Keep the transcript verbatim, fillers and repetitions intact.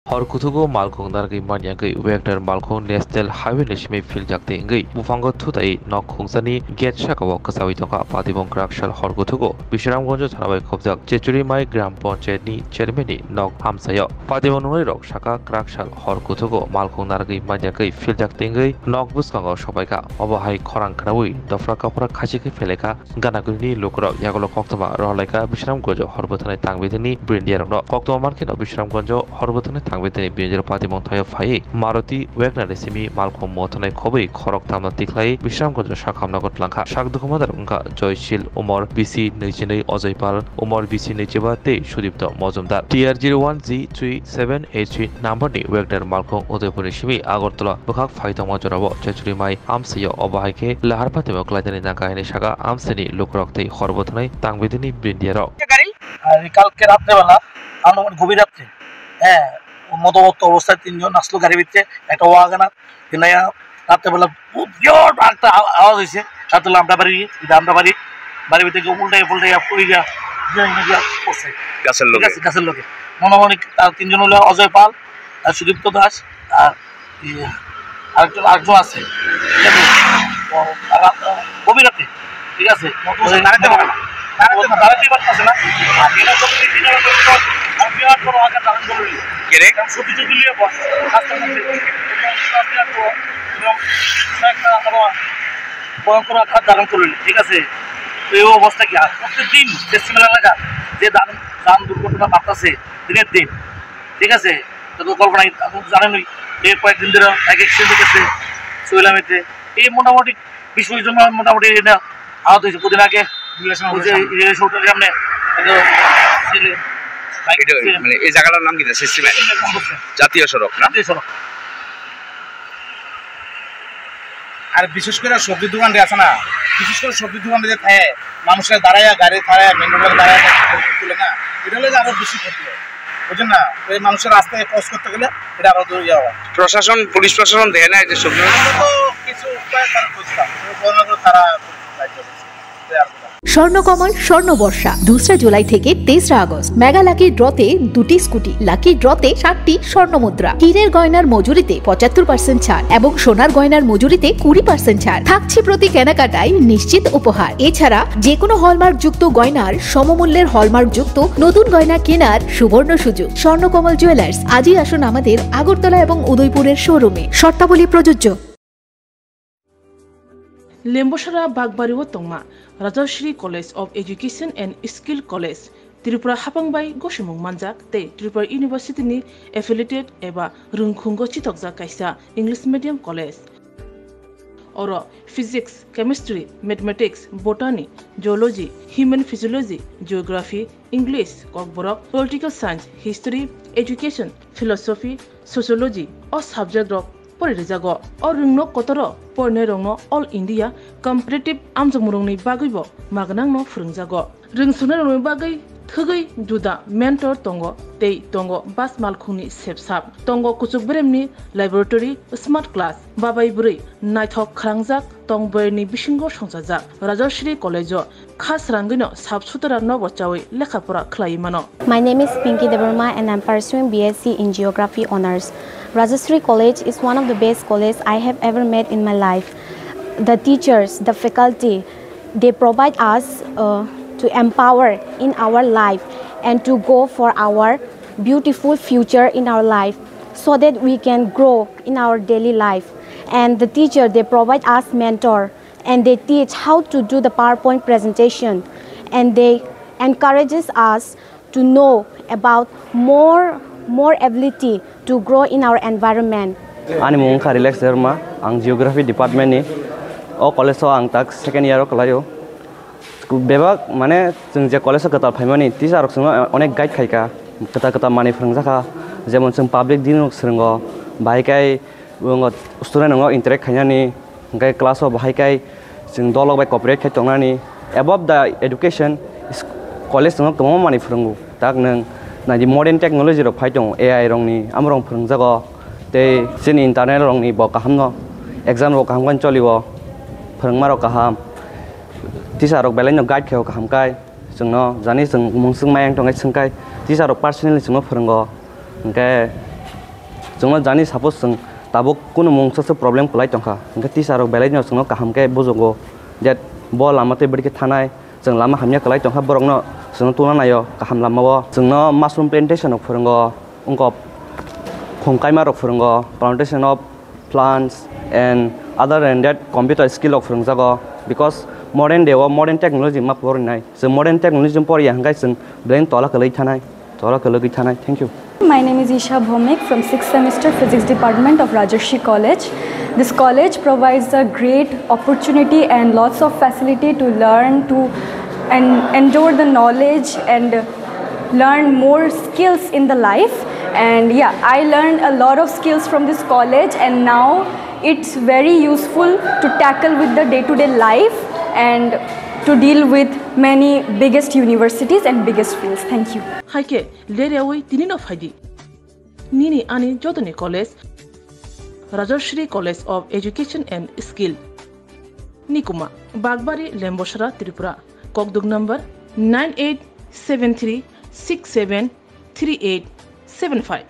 Hor kuthugo malkhung narwgwi manyagwi Wagner malkhung National Highway ni simi philjak tei wngwi buphango thutai nok khungsani gate sakao kwchaui tongkha. Patibong kwraksal hor kuthugo Bisramganj thana bai khobjak Chechuri Mai Gram Panchayat ni chairman ni nok amchaio. Patibong nungnai rok saka kwraksal hor kuthugo malkhung narwgwi manyagwi philjak tei wngwi nok bwskango sopaikha. Obo hai khorang khnaui dopra kaphra khachikhe phelaikha. Ganagwini lukurok yagulo koktwma rohorlaikha Bisramganjo hor bwthanai tangbidini brindiarokno. Koktwma mankheno Bisramganjo hor bwthanai tangbidini brindiarok patibong thaio phaiwi Maruti Wagner ni simi malkhung mothanai khobwi khorok tamno tikhlai Bisramganjo sakhamno twlangkha. Sak dukhumadar wngkha Joyshil Umor B C nui chi nui, Ojoypal Umor B C nui chi ba tei Sudipto Mojumdar. T R zero one G three seven eight three number ni Wagner malkhung Udaipurni simi Agartala bwkhak phai tongma jorao Chechuri Mai amchaio. Obo hai khe lahar patimo klainani nangkha hwnwi saka amchaini lukurok tei hor bwthanai tangbidini brindiarok. গাড়ি। আর কালকে রাত্রেবেলা, আনুমানিক গভীর রাত্রে, হ্যাঁ, মদমত্ত অবস্থায় তিনজন আসলো গাড়ির ভিতরে, একটা ওয়াগনার, কিনাইয়া রাত্রেবেলা খুব বিরাট একটা আ-, আওয়াজ হয়েছে। রাত্রেবেলা আমরা বাড়ি, এটা আমরা বাড়ি, বাড়ির ভিতরে উল্টাইয়া পুল্টাইয়া পড়ে গিয়া, গিয়া, গিয়া পড়ছে। গাছের ঠিক লগে। আছে, গাছের লগে। মনোমানিক তার তিনজন হলো অজয় পাল, আর সুদীপ্ত দাস, আর ইয়ে, আরেকজন, আরেকজন আছে, ঠিক আছে? ও, তারা, আহ, গভীর রাতে, ঠিক আছে? ওই কারেন্টে পারে না। কারেন্টে পারে না। কারেন্টে পারতেছে না। আর এরা যখন এই দিনের মধ্যে আর বিরাট বড় আকার ধারণ করে নিল। কে রে? কারণ সত্যি যদি নিয়ে বস, রাস্তার মধ্যে বিরাট বড় এবং একটা আরো ভয়ঙ্কর আকার ধারণ করে নিল, ঠিক আছে? তো এই অবস্থা কি? আর প্রত্যেকদিন ফেস্টিভ্যাল এলাকা যে যান, যান দুর্ঘটনা বাড়তেছে দিনের দিন, ঠিক আছে? তো কল্পনা, আপনি তো জানেনই, এই কয়েকদিন ধরে বাইক অ্যাক্সিডেন্ট হইতেছে সুইলামিতে। এই মোটামুটি বিশ পঁচিশ জন মোটামুটি এটা আহত হয়েছে। কদিন আগে রিলেশন ওই যে অপারেশন। রিলেশন ওটার সামনে একটা ছেলে বাইক এটা অ্যাক্সিডেন্ট মানে এই জায়গাটার নাম কি? সিস্টেমে অ্যাক্সিডেন্ট করছে। জাতীয় সড়ক না? জাতীয় সড়ক। আর বিশেষ করে সবজি দোকান যে আছে না, বিশেষ করে সবজি দোকান যে থাকে, মানুষের দাঁড়াইয়া গাড়ি দাঁড়ায়, মেন রোডে দাঁড়ায়, তুলে না, এটা হলে যে আরো বেশি ক্ষতি হয়, বুঝলেন না? এই মানুষের রাস্তায় ক্রস করতে গেলে এটা আরো দূর ইয়ে হয়। প্রশাসন, পুলিশ প্রশাসন দেয় না এই যে সবজি? আমরা তো কিছু উপায় তারা খুঁজতাম, কিন্তু মনে করো তারা সাহায্য করছে। এই আর কি। স্বর্ণকমল স্বর্ণ বর্ষা দুসরা জুলাই থেকে তেসরা আগস্ট। মেগা লাকি ড্রতে দুটি স্কুটি, লাকি ড্রতে সাতটি স্বর্ণ মুদ্রা, হীরের গয়নার মজুরিতে পঁচাত্তর পার্সেন্ট ছাড় এবং সোনার গয়নার মজুরিতে কুড়ি পার্সেন্ট ছাড় থাকছে প্রতি কেনাকাটায় নিশ্চিত উপহার। এছাড়া যে কোনো হলমার্কযুক্ত গয়নার সমমূল্যের হলমার্কযুক্ত নতুন গয়না কেনার সুবর্ণ সুযোগ। স্বর্ণকমল জুয়েলার্স, আজই আসুন আমাদের আগরতলা এবং উদয়পুরের শোরুমে। শর্তাবলী প্রযোজ্য। Lembosara Bagbario tongma Rajashree College of Education and Skill College, Tripura hapang bai gosimung manjak tei Tripura University ni affiliated eba rwngkhungo chitokjak kaisa English medium college. Oro Physics, Chemistry, Mathematics, Botany, Zoology, Human Physiology, Geography, English, Kokborok, Political Science, History, Education, Philosophy, Sociology o subject rok pori rijago. O rwngno kotoro porinairokno All India Competitive amjokmungrokni bagwibo magnangno phwrwngjago. Rwngsuknairokni bagwi thwgwi juda mentor tongo tei tongo bus malkhungni sepsap, tongo kuchuk beremni laboratory, smart class, babai bwrwi naithok khwrangjak tong bwrwini bisingo songchajak. Rajashree College-o kha srangwino sap sutara nobo chaui lekha pora khlaiwi mano. My name is Pinky Debbarma and I'm pursuing B S C in Geography Honours. Rajashree College is one of the best college I have ever met in my life. The teachers, the faculty, they provide us, uh, to empower in our life and to go for our beautiful future in our life so that we can grow in our daily life. And the teacher, they provide us mentor and they teach how to do the PowerPoint presentation and they encourages us to know about more, more ability to grow in our environment. Ani mung wngkha Relax Debbarma, ang Geography Department ni. O college o ang tak second year o kwlaio. Bebak, mane, chwng je college o kwtal phaimani, teacher rok chwngno onek guide khaikha, kwtal kwtal manwi phwrwngjakha, jemon chwng public dealing rok swrwngo, bahai khe student rokno interact khainani, hwnkhe class o bahai khe chwng dolrok bai cooperate khai tongnani. Above the education, college chwngno kwbangma manwi phwrwngo. Tak nwng naidi modern technology rok phai tongo, A I rokni, amorok phwrwngjago. Tei chini internal rokni bo kahamno, exam rok kaham khe cholio, phwrwngma rok kaham. Teacher rok belai no guide khaio kaham kai. Chwngno jani chwng mungswk mayang tongkhe swngkhai teacher rok personally chwngno phwrwngo. Hwnkhe Chwngno jani, suppose chwng tabuk kunu mungsa se problem kwlai tongkha, hwnkhe teacher rok belai no chwngno kaham khe bujugo, that bo lama tei bwrwi khe thanai, chwng lama hamya kwlai tongkha, borokno chwngno tungna naio kaham lamao. Chwngno mushroom plantation rok phwrwngo, wngkok khum kaima rok phwrwngo, plantation of plants and other than that computer skill rok phwrwngjago, because modern day o modern technology ma porinai. Chwng modern technology poriya hwnkhe chwng belai tola kwlwi thanai, tola kwlwi thanai. Thank you. My name is Isha Bhomik from sixth semester Physics Department of Rajarshi College. This college provides a great opportunity and lots of facility to learn, to and endure the knowledge and learn more skills in the life. And yeah, I learned a lot of skills from this college, and now it's very useful to tackle with the day-to-day life and to deal with many biggest universities and biggest fields. Thank you. Hai khe, leryawi tini no phaidi. Nini ani jotoni college, Rajashri College of Education and Skill. Nikuma, Bagbari, Lembosra, Tripura. Kokduk number nine eight seven three six seven three eight seven five.